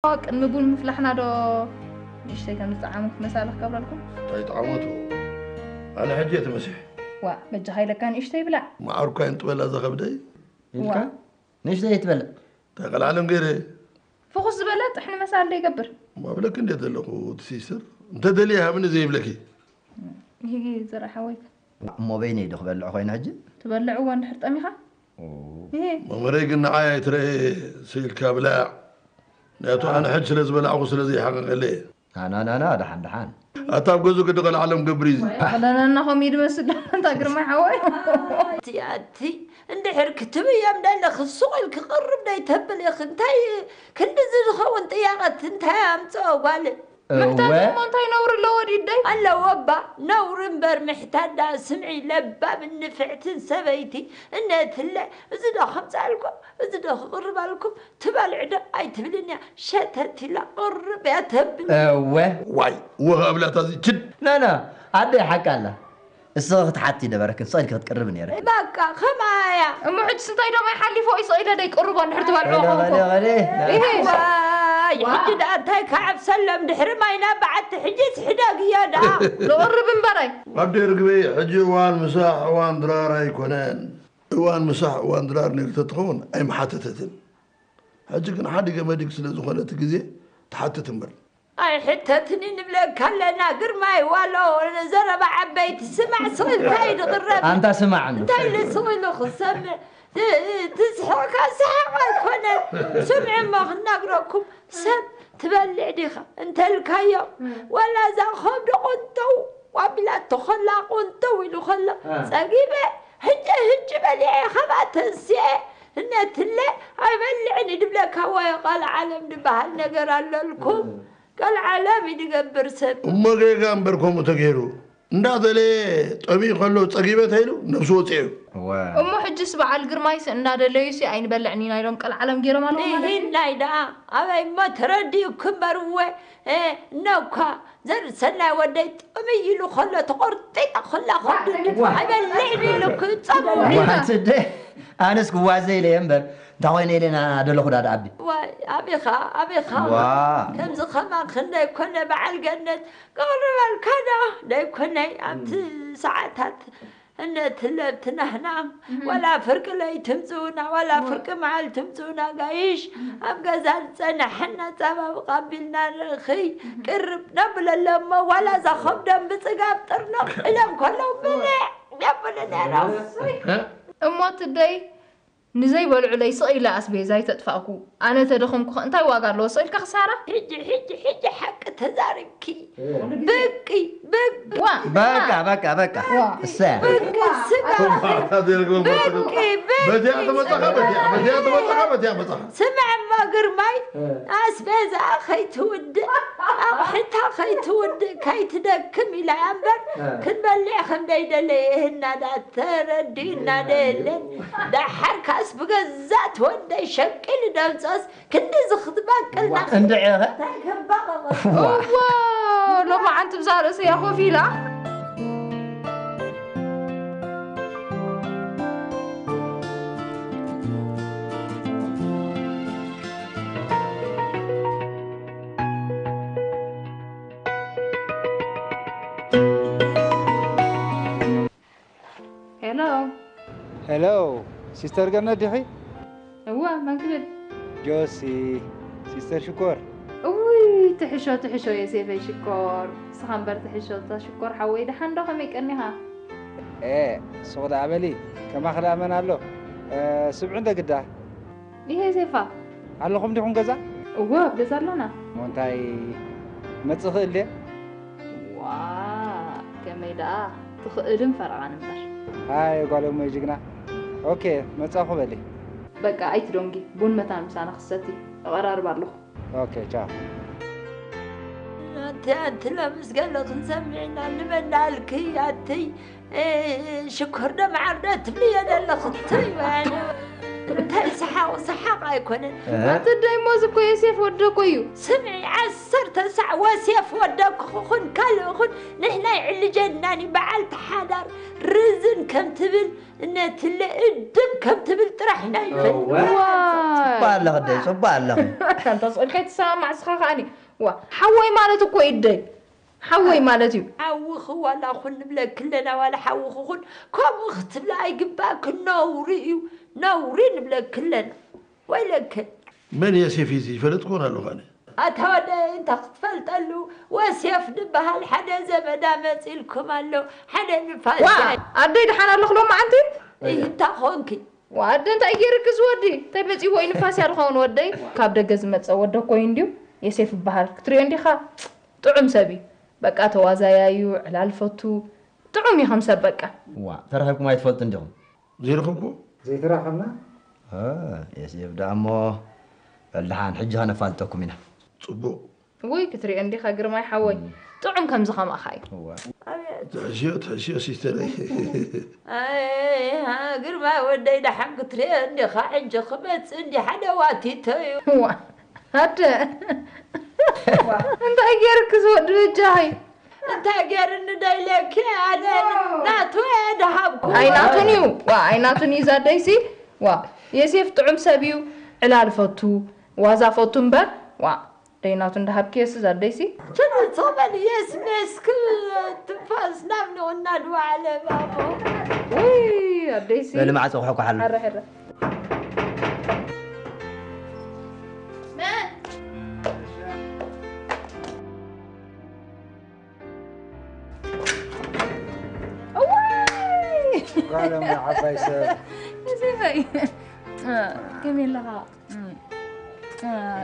ቅድሚ ቡን ምፍላሕና ዶ ንእሽተይ ከም ዝጠዓሙ ክመሳለ ክገብረልኩም? እንታይ ጠዓመቱ? ኣነ ሕጂ እየ ተመሲሐ። ዋ፣ በጃኻ ኢለካ ንእሽተይ ብላዕ። መዓር እኳ ይንጥበላ እዛ ከብደይ። ኢልካ? ዋ። ንእሽተይ ኣይትበልዕ። እንታይ ቀልዓለም ገይረ? ፍኹስ ዝበለ ጥሕኒ መሳል ዶ ይገብር? ማብለክ እንዴት ዘለኹ እቲ ሲስተር? እንተ ደልየ ሃብኒ ዘይብለኪ። ይሄ ዘርኣ ሓወይካ። እሞ በይነይ ዶ ክበልዕ ኮይነ ሕጂ? ትበልዕዎ እንድሕር ጠሚኻ? ኦ። ይሄ። መምህረይ ግን ንዓይ ኣይትረኤ ስኢልካ ብላዕ። ምኽንያቱ ኣነ ሕጂ ስለ ዝበላዕኹ ስለ ዘይሓቐቐለ እየ። ኣናናና፣ ደሓን፣ ደሓን። ኣታ ኣብ ገዙ ግዲ ቀልዓለም ገብር እዩ። ክዳናና ከምኡ እዩ ዝመስል። ኣታ ግርማይ ሓወይ። ኣቲ፣ ኣቲ፣ እንድሕር ክትብዮም ደለኺ ሱቕ ኢልኪ ቅርብ ደይተብሊ ኢኺ። እንታይ ክንድዚ ዝኸውን ጥያቐት እንታይ ኣምጽኦ ጓል? ምሕታት እወ። እሞ እንታይ ነውሪ ኣለዎ ድዩ ደይ? ኣለዎ እባ፣ ነውሪ እምበር ምሕታት ደኣ ስምዒ ለባምን ንፍዕትን ሰበይቲ እነትለ፣ እዚ ዶ ከምጻልኩም፣ እዚ ዶ ክቕርባልኩም፣ ትበልዕ ዶ ኣይትብልን እያ፣ ሸተት ኢላ ቅርብ እያ ተብል። እወ። ዋይ፣ ወህ ኣብላታ እዚ ችድ። ናና፣ ኣደይ ሓቃ ኣላ። እስኺ ክትሓቲ ነበረክን፣ ስቕ ኢልኪ ክትቅርቢ ነይርኪ። በቃ፣ ከማያ። እሞ ሕጅስ እንታይ ዶ ማይ ሓሊፎ እዩ ስቕ ኢለ ደይ ቅርቦ እንድሕር ትበልዖ ገለ፣ ኾንኩ? ገለ፣ ገለ። ኢሂ። ዋይ፣ ሕጂ ደኣ እንታይ ከዓብሰሎም ድሕሪ ማይና በዓቲ፣ ሕጂስ ሕደግዮ ደኣ። ንቕርብ እምበረይ። ኣደይ ርግበይ፣ ሕጂ እዋን ምሳሕ እዋን ድራር ኣይኮነን። እዋን ምሳሕ እዋን ድራር ነይሩ ተትኸውን ኣይምሓተተትን። ሕጂ ግን ሓዲገ መዲግ ስለ ዝኾነ እቲ ግዜ ትሓትት እምበር። ኣይሕተትኒ ንብለካ ኣለና ግርማይ፣ ዋሎ ዘረባ ዓበይቲ ስማዕ ስቕ ኢልካ እዩ ዝቕረብ። ኣንታ ስማዕ እንዶ። እንታይ ኢሉ ስቕ ኢሉ ክሰምዕ? ት-፣ ትስሕቕካ ሰሓቕ ኣይኮነን። ስምዒ እሞ ክነግረኩም፣ ሰብ ትበልዕ ዲኻ እንተልካዮ፣ ዋላ እዛ ከብዲ ቁንጥው ኣቢላቶ ኸላ፣ ቁንጥው ኢሉ ኸሎ፣ እ። ጸጊበ፣ ሕጂ፣ ሕጂ በሊዐ፣ ካብኣ ተንሲኤ፣ እነትለ ኣይበልዕን እዩ ድብለካ፣ ወይ ቃል ዓለም ድበሃል ነገር ኣለልኩም። እ። ቃል ዓለም እዩ ድገብር ሰብ። እሞ ጌጋ እምበር ከምኡ ተገይሩ። እንዳደለየ ጠሚዩ ከሎ ጸጊበ ተይሉ ነብሱ ወጽኡ እዩ። እወ። እሞ ሕጅስ በዓል ግርማይስ እንዳደለዩሲ ኣይንበልዕን ኢና ኢሎም ቀልዓለም ገይሮም ኣለዉ ማለት እዩ? ንሂናይ ደኣ ኣበይ እሞ ተረዲኡኪ እምበር እወ፣ እ፣ እነኳ ዘርሰናይ ወደይ ጥምይ ኢሉ ከሎ ተቖርጢጣ ከላ ከብዱ ዋ። ኣይበልዕን ኢሉ ክጸሙ። ዋ፣ ስደ፣ ኣነስ ክዋዘ ኢለ እየ እምበር፣ እንታይ ኮይነ ኢለ ኢና ደለኹ ዳዳ ኣቢ? ዋይ፣ ኣቢኻ፣ ኣቢኻ። ዋ። ከምዚ ኸማ ክንደይ ኮነ በዓል ገነት ክቕርበልካ ዶ ደይኮነይ ኣብቲ እም። ሰዓታት እነ ትለብትናህና እም። ዋላ ፍርቂ ለይት ትምጽኡና፣ ዋላ እም። ፍርቂ መዓልቲ ትምጽኡና ጋይሽ፣ እም። ኣብ ገዛ ዝጸናሐና ጸባብቕ ኣቢልና ንእኺ እም። ቅርብ ነብለሎም እሞ ዋላ እዛ ኸብዶም ብጽጋብ ጥርንቕ ኢሎም ከለዉ ብልዕ የብሉ ነይሮም። እሞ ትደይ ንዘይበልዑለይ ስቕ ኢለ ኣስቤዛ ኣይተጥፋእኩ። ኣነ ተደኸምኩኸ እንታይ ዋጋ ኣለዎ? ስቕ ኢልካ ክሳራ? ሕጂ፣ ሕጂ፣ ሕጂ ሓቂ ተዛሪብኪ። እ። ብቂ፣ ብቂ። ዋ፣ በቃ፣ ዋ። በቃ፣ በቃ። ዋ። እሰ። ብቂ፣ ስጋ። ኣታ ዘይረግቦ ብቂ፣ ብቂ። በዚኣ ተመጻኻ፣ በዚኣ፣ በዚኣ ተመጻኻ፣ በዚኣ መጻኻ። ስምዕ እሞ ግርማይ፣ እ። ኣስቤዛ ከይትውድእ፣ ኣቑሕታ ከይትውድእ፣ ከይትደክም ኢላ እያ እምበር፣ እ። ክንበልዕ ከም ደይደለየ ይህና ዳ ተረዲእና ዶ የለን? ደሓር ካስ ብገዛእ ወደይ ሸቂሉ ደምጾስ ክንድዚ ክትበቅልና። እንድዒ ኸ? እንታይ ከባቕቕ? ዋ። እዎ፣ ሎማዓንቲ ብዛ ርእሰያ ኮፍ ኢላ። ሄሎ። ሄሎ፣ ሲስተር ገነት ዲኺ? እወ፣ መን ክብል? ጆሲ፣ ሲስተር ሽኮር። እውይ፣ ትሕሾ፣ ትሕሾ፣ የሴፈይ ሽኮር። ንስኻ እምበር ትሕሾ፣ እታ ሽኮር ሓወይ፣ ደሓን ዶ፣ ከመይ ቀኒኻ? ኤ፣ ሱቕ ደኣ በሊ፣ ከማኺ ደኣ መን ኣሎ? እ፣ ስምዒ እንዶ ግዳ። ይሄ ሴፋ። ኣለኹም ዲኹም ገዛ? እወ፣ ኣብ ገዛ ኣለና። እሞ እንታይ መጽእ ክእል ድየ? ዋ፣ ከመይ ደኣ ትኽእልን ፈረቓን እምበር። ሃይ ጓል እሞይ ጅግና። ኦኬ፣ መጻኹ በሊ። በቃ ኣይትደንጊ፣ ቡን መታን ምሳና ክሰቲ እቐራርብ ኣለኹ። ኦኬ፣ ቻው። ኣንቲ፣ ኣንቲ ለምስ ገለ ክንሰምዕ ኢና፣ ንመን ዳልኪ ኣትይ? እ፣ ሽኮር ዶ መዓር ዶ ትብልዮ ዘለኺ? ትይ በል። እንታይ ሰሓቕ፣ ሰሓቕ ኣይኮነን። እ? ኣቲ ደይ ሞዝ እኮ የሴፍ ወደ እኮ እዩ። ስምዒ፣ ዓሰርተ ሳዕ ወሴፍ ወደኪ ክኹን ካልእ ኹን፣ ንሕና ይዕልጀናን እዩ። በዓልቲ ሓዳር ርዝን ከም ትብል እነትለ እድም ከም ትብል ጥራሕ ኢና ይፈልጥ። ጽቡቅ ኣለኽ ደይ ጽቡቅ ኣለኽ። እንተ ስቕ ኢልካ ይትሰማማዕ እስኻ ከኣኒ። ዋ ሓወይ ማለት እኮ እዩ ደይ። ሓወይ ማለት እዩ። ሓውኺ ዋላ ኹን ንብለኪ ኣለና ዋላ ሓውኺ ኹን ከምኡ ክትብላ ኣይግባእክን ነውሪ እዩ ነውሪ ንብለኪ ኣለና። ወይለኪ። መን እየ ሴፍ እዚ ይፈለጥኩ ውን ኣለኹ ኣነ። ኣታ ወደይ እንታይ ክትፈልጠሉ ወሴፍ ድበሃል ሓደ ዘመዳ መፂልኩም ኣሎ ሓደ ንፋስ ዋ ኣደይ ደሓን ኣለኹ ሎማዓንቲ እንታይ ኾንኪ ዋ ኣደ እንታይ ገይርክ ዝወዲ እንታይ መፂዎ እዩ ንፋስ እያ ዝኸውን ወደይ ካብ ደገ ዝመፀ ወደ ኮይኑ እንድዩ የሴፍ ይበሃል ክትሪኦ እንዲኻ ጥዑም ሰብ እዩ በቃ ተዋዛያይ እዩ ዕላል ፈቱ ጥዑም እዩ ከም ሰብ በቃ ዋ ተራኺብኩም ኣይትፈልጡ እንዲኹም ዘይረኸብኩ ዘይተራኸብና የስኤፍ ደኣ እሞ በል ደሓን ሕጂ ኸነፋልጠኩም ኢና ጽቡቕ ውይ ክትሪኦ እንዲኻ ግርማይ ሓወይ ጥዑም ከምዚ ከማኻ እዩ ትሕሽዮ ትሕሽዮ ሲስተረይ ግርማይ ወደይ ደሓን ክትሪኦ እንዲኻ ሕጂ ክመፅእ እንዲ ሓደ ዋቲቶ እዩ ኣደ እንታይ ገይርክ ዝወዲ በጃኺ እንታይ ገይርኒ ደይለኪ ኣነ ናቱ እየ ድሃብኩ ኣይናቱን እዩ ዋ ኣይናቱን እዩ ዛደይሲ ዋ የሴፍ ጥዑም ሰብ እዩ ዕላል ፈቱ ዋዛ ፈቱ እምበር ዋ ደይናቱ እንዳሃብክየሲ ዛደይሲ ችብልቶ በል የስሜስክ ትንፋስ ናብ ንቕና ድዋዕለ ባቦ ውይ ኣደይሲ በል ማዕፆ ክሕኳሓሉ ሕረ ሕረ ዓባይ ሰብ ከመይ ኣለኻ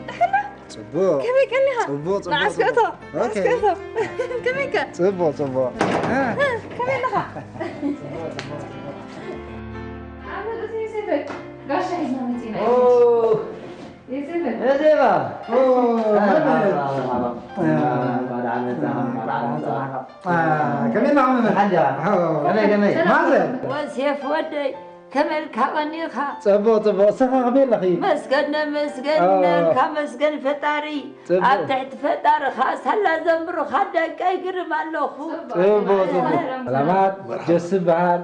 ደሕና ጽቡቅ ከመይ ቀኒኻ ጽቡቅ ጽቡቅ ንዓስከቶ ንዓስከቶ ከመይ ከ ጽቡቅ ጽቡቅ ከመይ ኣለኻ ጋሻ ሒዝና መፂና ዜማ ከመይ መዓመመ ሓልያ ከመይ ከመይ ማዘ ወሴፍ ወደይ ከመልካ ቀኒኻ ጽቡቕ ጽቡቕ እስኻ ከመይ ኣለኺ መስገን ነመስገን ነልካ መስገን ፈጣሪ ኣብ ትሕቲ ፈጣርኻ ሳላ ዘምሩኻ ደቀይ ግርም ኣለኹ ጽቡቕ ጽቡቕ ሰላማት ጀስ በሃል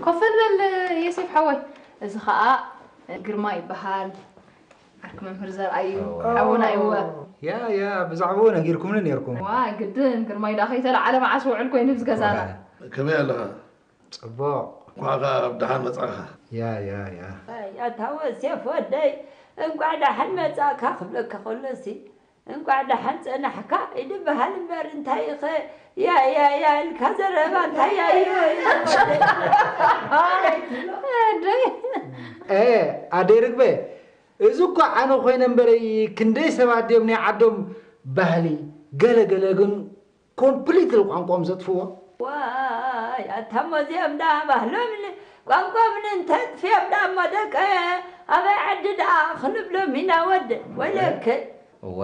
ኮፈል በል የሴፍ ሓወይ እዚ ኸኣ ግርማ ይበሃል ዓርኪ መምህር ዘርኣይ እዩ ሓውና እወ ያ ያ ብዛዕባኡ ነጊርኩምኒ ነርኩም ዋ ግድን ግርማይ ደኣ ከይተለዓለ መዓስ ውዕል ኮይኑ እዚ ገዛና ከመይ ኣለኻ ጽቡቕ እንኳዕ ከኣ ኣብ ደሓን መጻእኻ ያ ያ ያ ኣታ ወሴፍ ወደይ እንኳዕ ደሓን መጻእካ ክብለካ ከሎሲ እንቋዕ ደሓን ጸናሕካ ይድበሃል እምበር እንታይ ኢኸ ያያያ ኢልካ ዘረባ እንታይ ያዮ ኣደይ ርግበ እዚ እኳ ኣነ ኮይነ እምበረይ ክንደይ ሰባት ድዮም ናይ ዓዶም ባህሊ ገለ ገለ ግን ኮምፕሊትሊ ቋንቋኦም ዘጥፍዎ። ዋይ ኣታ እሞ እዚኦም ደኣ ባህሎምን ቋንቋኦምን እንተጥፍዮም ደኣ እሞ ደቀየ ኣበይ ዓዲ ደኣ ክንብሎም ኢና ወደይ ወይለከይ። እወ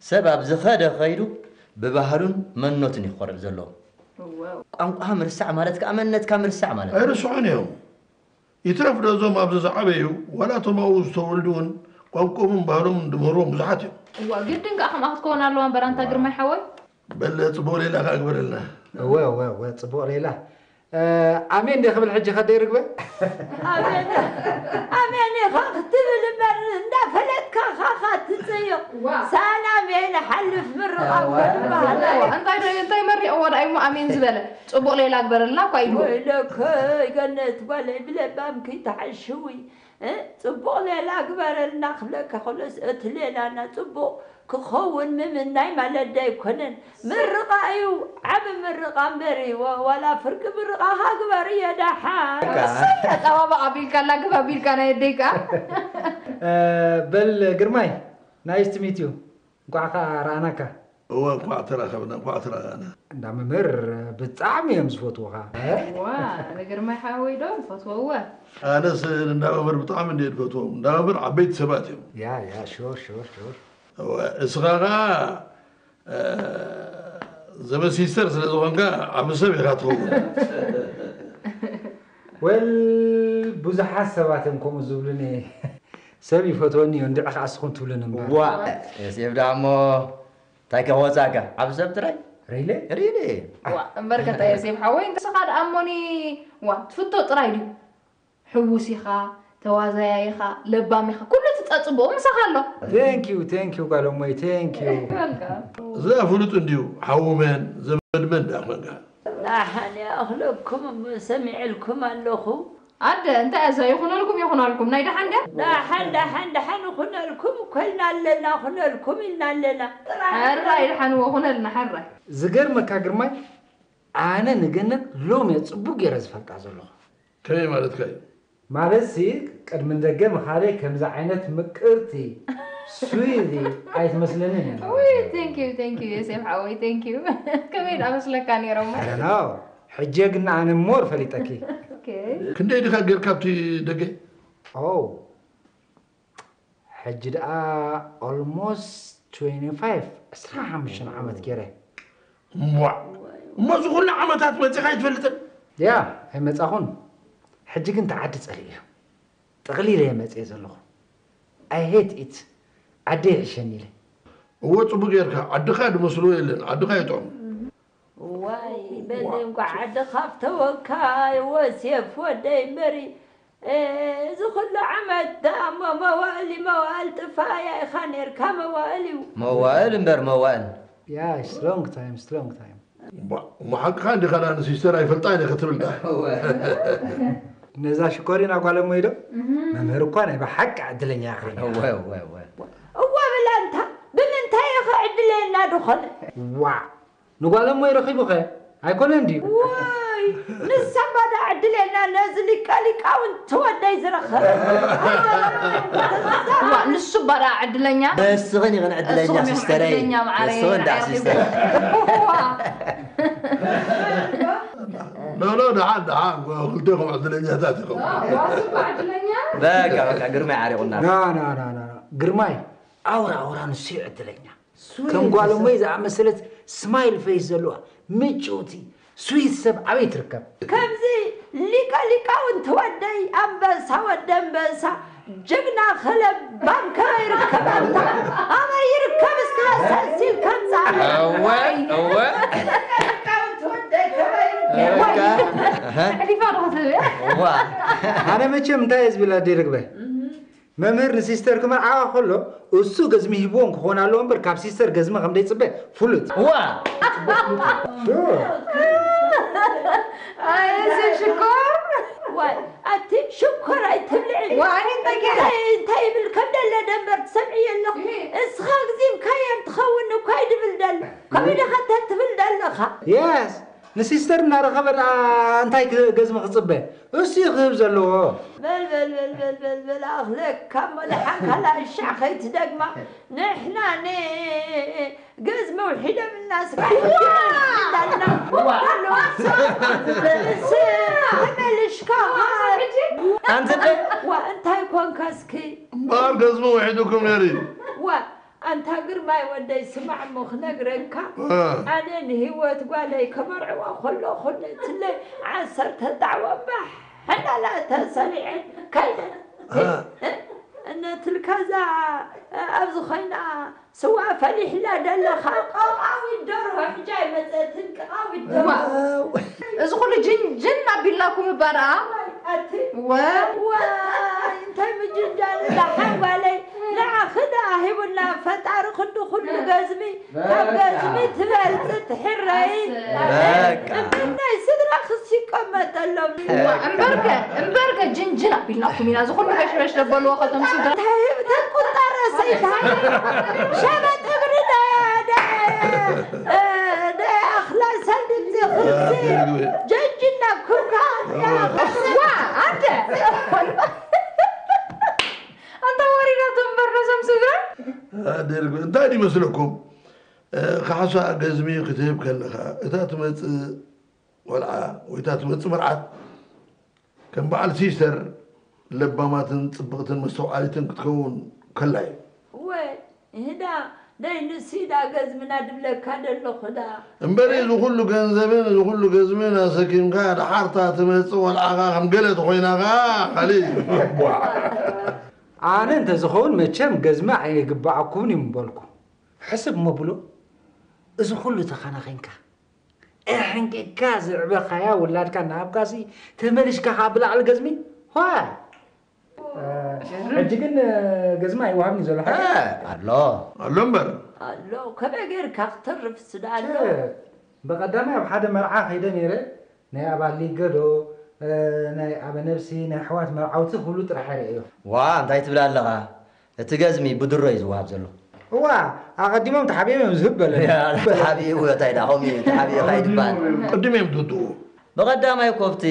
ሰብ ኣብ ዝኸደ ኸይዱ ብባህሉን መንነቱን እዩ ክኾርዕ ዘለዎ። ቋንቋኻ ምርሳዕ ማለት ከኣ መንነትካ ምርሳዕ ማለት እዩ። ኣይርስዑን እዮም። ይትረፍ ዶ እዞም ኣብዚ ዝዓበዩ ዋላ እቶም ኣብኡ ዝተወልዱ እውን ቋንቆምን ባህሎምን ድምህርዎም ብዙሓት እዮም። እዋ ግድን ከኣ ከምኣ ክትከውን ኣለዋ እምበር ኣንታ ግርማይ ሓወይ። በል ጽቡቕ ሌላ ከኣ ግበረልና። እወ እወ እወ ጽቡቕ ሌላ። ኣሜን ድየ ክብል ሕጂ ከደይ ርግበ? ኣሜን ኣሜን ኢኻ ክትብል እምበር እንዳፈለጥካ ኢኻ ትጽይቕ። ሳን ኣሜን ሓልፍ ምርቓ እኮ ዝበሃል ኣሎ። እንታይ ዶ እንታይ መሪቕዎ ደኣ እሞ ኣሜን ዝበለ? ጽቡቕ ሌላ ግበረልና እኳ ኢልዎ። ወይለከይ ገነት ጓለይ ብለባምኪ ተዓሽዊ ጽቡቕ ሌላ ግበረልና ክብለካ ከሎስ እቲ ሌላና ጽቡቕ ክኸውን ምምናይ ማለት ዶ ኣይኮነን? ምርቓ እዩ ዓቢ ምርቓ እምበሪ ዋላ ፍርቂ ምርቓኻ ግበር እየ ደሓን። እሰይ ኣጸባብኣ ኣቢልካ ኣላ ግብ ኣቢልካ ናይ ኣደይ ከኣ። በል ግርማይ nice to meet you እንኳዕ ከኣ ረኣናካ። እወ እንኳዕ ተራኸብና እንኳዕ ተራኣና። እንዳ መምህር ብጣዕሚ እዮም ዝፈትዉኻ። ዋ ንግርማይ ሓወይ ዶ ንፈትዎ እወ። ኣነስ ንእንዳ መምህር ብጣዕሚ እንድየ ዝፈትዎም። እንዳ መምህር ዓበይቲ ሰባት እዮም። ያ ያ ሹር ሹር ሹር። እወ እስኻ ኸዓ ዘመድ ሲስተር ስለ ዝኾንካ ዓቢ ሰብ ኢኻ ትኸውን። ወል ብዙሓት ሰባት እዮም ከምኡ ዝብሉኒ። ሰብ ይፈትወኒ እዩ እንድዒ ከዓ እስኹም ትብሉኒ እምበር። ዋ ዮሴፍ ደኣ እሞ እንታይ ከወፃእካ ዓብ ሰብ ጥራይ ሪሊ? ሪሊ ዋ እምበርከ እንታይ ዮሴፍ ሓወይ ንስኻ ደኣ እሞኒ ዋ ትፍቶ ጥራይ ድዩ ሕዉስ ኢኻ ተዋዛያይ ኢኻ ለባም ኢኻ ኩሉ ትጸጽብኦ ምሳኻ ኣሎ Thank you thank you ጓል እሞይ thank you። እዛ ፍሉጥ እንድዩ ሓውመን ዘመድመን ደኣ ኮንካ። ደሓን ይኣኽለኩም እሞ ሰሚዐልኩም ኣለኹ። ኣደ እንታይ እዛ ይኹነልኩም ይኹነልኩም ናይ ደሓን ድያ? ደሓን ደሓን ደሓን ይኹነልኩም እኮ ኢልና ኣለና ኩነልኩም ኢልና ኣለና። ሕራይ ደሓንዎ ኩነልና ሕራይ። ዝገርመካ ግርማይ ኣነ ንገነት ሎም እየ ፅቡቅ ገይረ ዝፈልጣ ዘለኹ። ከመይ ማለትካ እዩ? ማለትሲ ቅድሚ ንደገ ምኻደይ ከምዚ ዓይነት ምቅርቲ ስዊቲ ኣይትመስለንን እያ። ውይ thank you thank you ዮሴፍ ሓወይ thank you ከመይ ደኣ መስለካ ነይሮሞ። I don't know ሕጂ ግን ኣነ more ፈሊጠኪ። Okay ክንደይ ድኻ ጌርካ ኣብቲ ደገ? Oh ሕጂ ደኣ almost twenty five ዕስራን ሓሙሽተን ዓመት ገይረ። እሞ እዚ ኩሉ ዓመታት መጺኻ ኣይትፈልጥን? ያ ኣይመጻኹን። ሕጂ ግን ተዓዲ ጸሊእ እዩ። ጠቕሊለ እየ መጽየ ዘለኹ። I hate it ዓደይ ይሕሸኒ ኢለ። እወ ጽቡቅ ጌርካ ዓድኻ ድመስሎ የለን ዓድኻ ይጥዕም። ዋይ በሊ እንኳዕ ዓድኻ ፍተወካ ወሴፍ ወደይ እምበሪ እዚ ኩሉ ዓመት ደኣ እሞ መዋእል እዩ መዋእል ጥፋያ ኢኻ ኔርካ መዋእል እዩ። መዋእል እምበር መዋእል። Yeah, it's long time, it's long time. እሞ ሓቅኻ እንዲኻ ዳ ንሲስተር ኣይፈልጣን እየ ክትብል ዳ። ነዛ ሽኮሪና ጓል እሞ ኢዶ መምህር እኳ ናይ ብሓቂ ዕድለኛ ኢኻ። እወ እወ እወ። እዋ ብላንታ ብምንታይ ኢኻ ዕድለየና ዝኾነ? ዋ ንጓል እሞይ ረኺቡኸ ኣይኮነን ድዩ? ዋይ ንሳ እባ ደኣ ዕድለና ነዚ ሊቀ ሊቃውንቲ ወደይ ዝረኸበ። ዋ ንሱ እባ ደኣ ዕድለኛ። ንስኽን ኢኽን ዕድለኛ ንስኽን ኢኽን ሲስተረይ። ዕድለኛ መዓረይ ንስኽን ደኣ ንዓይ ሲስተር። ረኺቡ። ዋ ኖ ኖ ደሓን ደሓን ክልቴኹም ዕድለኛታት ኢኹም። ዋ ንሱ እባ ዕድለኛ። በቃ በቃ ግርማይ ዓሪቑና። ና ና ና ና ግርማይ ኣውራ ኣውራ ንሱ እዩ ዕድለኛ። ከም ጓል እሞይ ዝኣመሰለት ስማይል ፈይስ ዘለዋ ምጭውቲ ስዊት ሰብ ኣበይ ትርከብ? ከምዚ ሊቀ ሊቃውንቲ ወደይ ኣንበሳ ወዲ ኣንበሳ ጅግና ከለባም ከበይ ይርከብ ኣንታ ኣበይ ይርከብ እስከ ሰልሲል ከምፃ እወ እወ ሊቃውንቲ ወደይ ከበይ ይርከብ ሕሊፋ ዶ ክትብል እዋ ኣነ መቸም እንታይ እየ ዝብል ኣደይ ርግበ መምህር ንሲስተር ክመርዓዋ ከሎ እሱ ገዝሚ ሂብዎም ክኾን ኣለዎ እምበር ካብ ሲስተር ገዝሚ ከም ደይፅበ ፍሉጥ። ዋ! ኣይ እዚ ሽኮር ዋይ ኣቲ ሽኮር ኣይትብልዒ ዋይ እንታይ ገይረ እንታይ ይብል ከም ደለ ደንበር ትሰምዒ ኣለኹ እስኻ ግዚምካያ እንትኸውን እኳ ይድብል ደሎ ከምኡ ዲኻ ተትብል ደለኻ Yes ንሲስተር እናረኸበ ደኣ እንታይ ገዝሚ ክፅበ? እሱ እዩ ክህብ ዘለዎ። በል በል በል በል በል በል ኣኽለካ እሞ ደሓን ካልኣይ ሻዕ ከይትደግማ ንሕና ን ገዝሚ ውሒዶምልና ስራሕ እንዳልና ተመልሽካ ኣንተ ደ ዋ እንታይ ኮንካ እስኪ እምበኣር ገዝሚ ውሒዱኩም ነይሩ እዩ ዋ ኣንታ ግርማይ ወደይ ስማዕ እሞ ክነግረካ ኣነ ንህይወት ጓለይ ከመርዕዋ ከለኹ ነትለ ዓሰርተ ጣዕወ ባሕ ሕላላ ተሰሪዐ ከይደ እነትልካዛ ኣብዚ ኮይና ስዋ ፈሊሕላ ደለኻ ቀቓዊት ደርሆ ሕጂ ኣይመፀትን ቀቓዊት ደርሆ እዚ ኩሉ ጅንጅን ኣቢልናኩም እባ ደኣ ኣቲ ወ እንታይ ምጅንጃል እዛ ሓንጓለይ ንዓኺ ደኣ ሂቡና ፈጣሪ ክንዲ ኩሉ ገዝሚ ካብ ገዝሚ ትበልፂ ትሕረይ እምበር ናይ ስድራኺስ ይቀመጠሎም እምበርከ እምበርከ ጅንጅን ኣቢልናኩም ኢና እዚ ኩሉ በሽበሽ ደበልዎ ከቶም ስድራ ተቁጠረ ሰይታይ ሸበጥ እግሪ ደያ ደያ ደያ ኣኽላ ሰልድምፂ ክሲ ጀጅና ኩርካ ኣንተ ኣንተ ወሪዳቶ እምበር ነዞም ስድራ እንታይ ይመስለኩም ካሕሳ ገዝሚ ክትህብ ከለኻ እታ ትመፅእ ቆልዓ ወይ እታ ትመፅእ መርዓት ከም በዓል ሲስተር ለባማትን ፅብቕትን መስተውዓሊትን ክትከውን ከላ እዩ። እወ፣ እህዳ ደይ ንሱ ኢዳ ገዝምና ድብለካ ደለኹ ዳ። እምበሪ እዚ ኩሉ ገንዘብን እዚ ኩሉ ገዝምን ኣሰኪምካ ደሓር እታ ትመፅእ ቆልዓኻ ከም ገለ ተኾይናኻ ካሊእ እዩ። ኣነ እንተዝኸውን መቸም ገዝሚ ኣይግበኣኩምን እዩ ምበልኩ። ሕስብ እሞ ብሎ፣ እዚ ኩሉ ተኸናኺንካ፣ ኣሕንቂቕካ ዘዕበኻያ ውላድካ እናሃብካሲ፣ ተመሊሽካ ኸዓ ብላዕሊ ገዝሚ? ዋይ! እ፣ ሕጂ ግን፣ እ፣ ገዝሚ ኣይወሃብን እዩ ዘሎ፣ ሓቂ? እ፣ ኣሎ። ኣሎ እምበር። ኣሎ፣ ከመይ ጌርካ ክትርፍ ስዳ ኣሎ? እ፣ ብቐዳማይ ኣብ ሓደ መርዓ ከይደ ነይረ፣ ናይ ኣባሊ ገዶ፣ እ፣ ናይ ኣበነብሲ፣ ናይ ኣሕዋት መርዓውቲ ክብሉ ጥራሕ እየ ርእዮ። ዋ፣ እንታይ ትብል ኣለኻ? እቲ ገዝሚ ብድሮ እዩ ዝወሃብ ዘሎ። እዋ፣ ኣቐዲሞም ተሓቢኦም እዮም ዝህብ በለኒ። ያ፣ ተሓቢኡ እንታይ ደኣ፣ ከምኡ እዩ፣ ተሓቢኡ ኸይድ ይበሃል። ቅድም እዮም ዝውድኡ። ብቐዳማይ እኮ ኣብቲ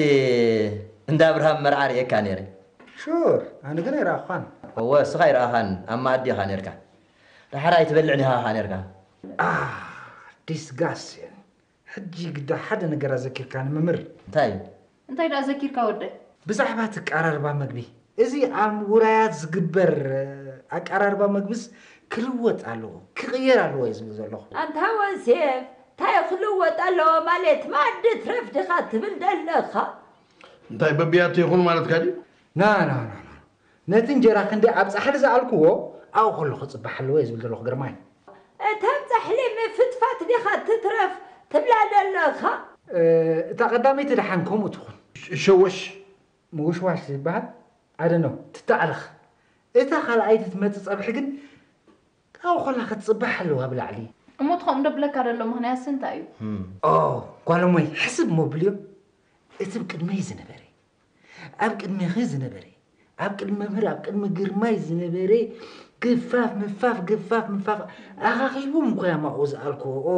እንዳ ኣብርሃም መርዓ ርእየካ ነይረ። ሹር፣ ኣነ ግን ኣይረኣኹኻን። እወ፣ እስኻ ኣይረኣኻን፣ ኣብ መኣዲ ኢኻ ነይርካ። ደሓር ኣይትበልዕን ኢኻ ነይርካ። ኣህ፣ ዲስጋስቲንግ። ሕጂ ግዳ ሓደ ነገር ኣዘኪርካኒ መምህር። እንታይ እዩ? እንታይ ደኣ ዘኪርካ ወደይ? ብዛዕባ እቲ ኣቀራርባ መግቢ፣ እዚ ኣብ ውራያት ዝግበር፣ እ፣ ኣቀራርባ መግብስ ክልወጥ ኣለዎ፣ ክቕየር ኣለዎ እየ ዝብል ዘለኹ። ኣንታ ወሴፍ፣ እንታይ ክልወጥ ኣለዎ ማለት፣ መኣዲ ትረፍ ዲኻ ትብል ዘለኻ? እንታይ በብያቱ ይኹን ማለትካ ድዩ? ና፣ ና፣ ና፣ ና። ነቲ እንጀራ ክንደይ ኣብ ጻሕሊ ዝኣልክዎ፣ ኣብኡ ከሎ ክጽባሕ ኣለዎ እየ ዝብል ዘለኹ ግርማይ። እታ ኣብ ጻሕሊ ምፍትፋት ዲኻ ትትረፍ ትብላ ዘለኻ? እ፣ እታ ቀዳመይቲ ደሓን ከምኡ ትኹን። ሸወሽ። ምውሽዋሽ ዝበሃል፣ I don't know፣ ትተኣለኽ። እታ ካልኣይቲ ትመጽእ ጸብሒ ግን ካብኡ ከላ ክትጽባሕ ኣለዋ ብላዕሊ። እሞ ትኾን እንዶ ብለካ ዘሎ ምኽንያትስ እንታይ እዩ? ኦ፣ ጓል እሞይ፣ ሕስብ እሞ ብልዮ። እቲ ኣብ ቅድመይ ዝነበረ፣ ኣብ ቅድሜኺ ዝነበረ፣ ኣብ ቅድሚ መምህር፣ ኣብ ቅድሚ ግርማይ ዝነበረ ግፋፍ ምፋፍ፣ ግፋፍ ምፋፍ፣ ኣኻኺቡም እኮ እዮም ኣብኡ ዝኣልክዎ። ኦ፣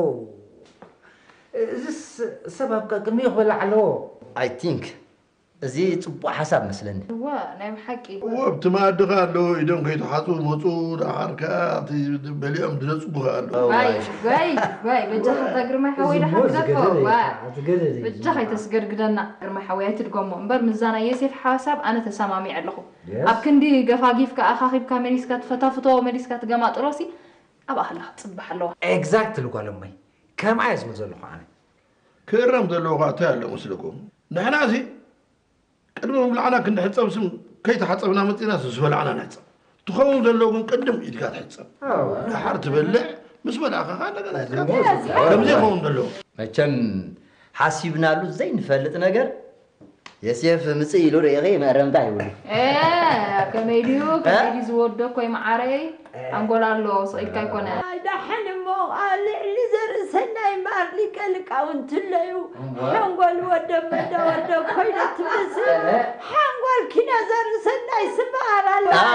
እዚስ ሰብ ኣብ ቅድሚኡ ክበልዕ ኣለዎ። I think እዚ ጽቡቕ ሓሳብ መስለኒ። እወ፣ ናይ ብሓቂ። እወ፣ ኣብቲ መኣዲ ኸኣ ኣለዉ፣ ኢዶም ከይተሓጽቡ መጹ፣ ደሓር ከኣ እቲ በሊዖም ዝነጽጉ ኸኣ ኣለዉ። እዋይ፣ እዋይ፣ እዋይ፣ በጃኻ እታ ግርማይ ሓወይ እዚ ደሓን እሞ ግደፎ፣ ዝገደደ እዩ፣ ዋ። ዝገደደ እዩ። በጃኻ ኣይተስገድግደና፣ ግርማይ ሓወይ ኣይትድገሞ። እምበር ምስዛ ናይ ዮሴፍ ሓሳብ ኣነ ተሰማሚዐ ኣለኹ። Yes። ኣብ ክንዲ ገፋጊፍካ፣ ኣኻኺብካ፣ መሊስካ ትፈታፍቶ፣ መሊስካ ትገማጥሎሲ፣ ኣብኣ ከላ ክትጽባሕ ኣለዋ። Exactly ጓል እሞይ፣ ከምኣ እየ ዝብል ዘለኹ ኣነ። ክእረም ዘለዎ ኸኣ እንታይ ኣሎ መስለኩም? ንሕና እዚ ቅድሚ ምብላዕና ክንዲ ሕጸብ ስም ከይተሓጸብና መጺእና ዝበላዕና ንሕጸብ። ትኸውን ዘለዎ ግን ቅድም ኢድካ ትሕጸብ። ኣዎ። ደሓር ትበልዕ፣ ምስ በላዕካ ኸኣ እንደገና ኢድካ እዚ ትሕጸብ። እሞ ከምዚ ይኸውን ዘለዎ። መቸም ሓሲብናሉ ዘይንፈልጥ ነገር የሴፍ ምጽእ ኢሉ ርኢኺ መእረምታ ይብሉ። ኤ፣ ከመይ ድዩ? ከመይ ድዩ ዝወደኮ ይመዓረይ? ሓንጎል ኣሎ፣ ስቕ ኢልካ ኣይኮነ። ኣይ፣ ደሓን እሞ፣ ኣ፣ ልዕሊ ዘርእሰናይ እምበኣር ሊቀ ሊቃውንቲ ኣለዩ። እምበር? ሓንጎል ወደብ መዳ ወደብ ኮይነ ትመስል። እህ። ሓንጎል ኪነ ዘርእሰናይ ስበኣር ኣሎ። ኣ።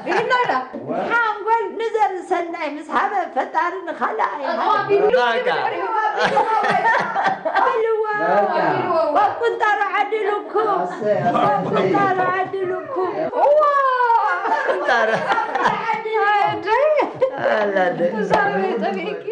ኢልና ኢና። ሓንጎል ንዘርእሰናይ ምስ ሃበ ፈጣሪ ንኻልኣይ። ኣቢሉ በቃ። ኣቢልዎ። በቃ። ወቁንጣሮ ዓዲሉኩም። ኣሰይ፣ ኣሰይ። ወቁንጣሮ ዓዲሉኩም። እዋ! ቁንጣሮ። ዓዲሉ። ኣደይ። ኣላ ኣደይ። እዛ ርበይ ጠቢዕኪ።